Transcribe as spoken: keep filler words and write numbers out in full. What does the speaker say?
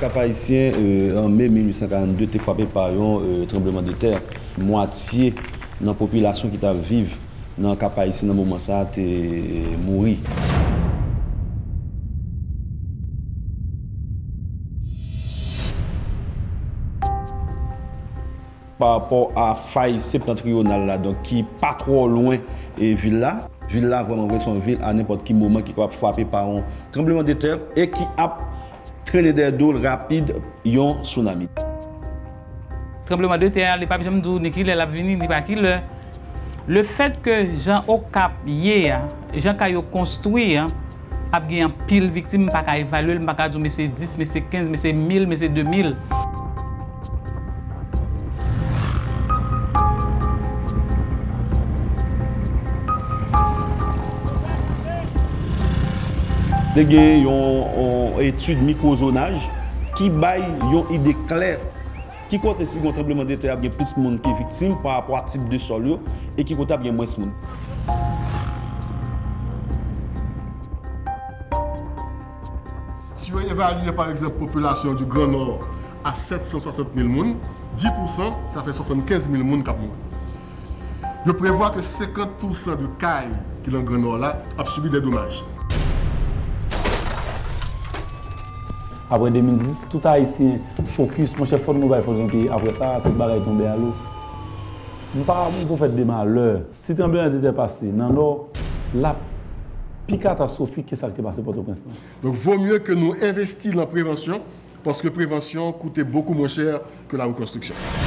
Kap Ayisyen, euh, an me mil uit san karannde, te frape pa yon, euh, tranblemanntè. Mwatye nan popilasyon ki t ap viv nan Kap Ayisyen nan moman sa a te mouri. Pa rapò a fay septentriyonal la, donk ki pa twò lwen e vil la. Vil la vrèman vre se yon vil a nenpòt ki moman ki kapab frape pa yon tranblemanntè e ki ap trennen dèyè do l rapid yon tsunami. Tranblemanntè a, li p ap janm di w ni kilè l ap vini, ni pa kilè. Lefètke jan Okap ye a, jan kay yo konstwi a, ap gen anpil viktim, m pa ka evalye l, m pa ka di w men se dis, men se kenz, men se mil, men se de mil. Te gen yon, yon etid mikwozonaj ki bay yon ide klè ki kote si gen yon tranblemanntè ap gen plis moun ki viktim pa rapò a tip de sòl yo e ki kote ap gen mwens moun. Si yo evalye, pa egzanp, popilasyon di Gran Nò a sèt san swasant mil moun, dis pousan, sa fè swasannkenz mil moun k ap mouri. Yo prevwa ke senkant pousan de kay ki nan Gran Nò la ap sibi dè domaj. Apre de mil dis, tout Ayisyen fokis, monchè, fò nou bay fòs yon peyi. Apre sa, tout bagay tonbe alo. M pa yon pwofèt de malè. Si tranblemanntè pase nan Nò, l ap pi katastwofik ke sa k te pase Pòtoprens lan. Donk, vo mye ke nou envesti nan prevansyon, paske prevansyon koute bokou mwen chè ke la rekonstriksyon.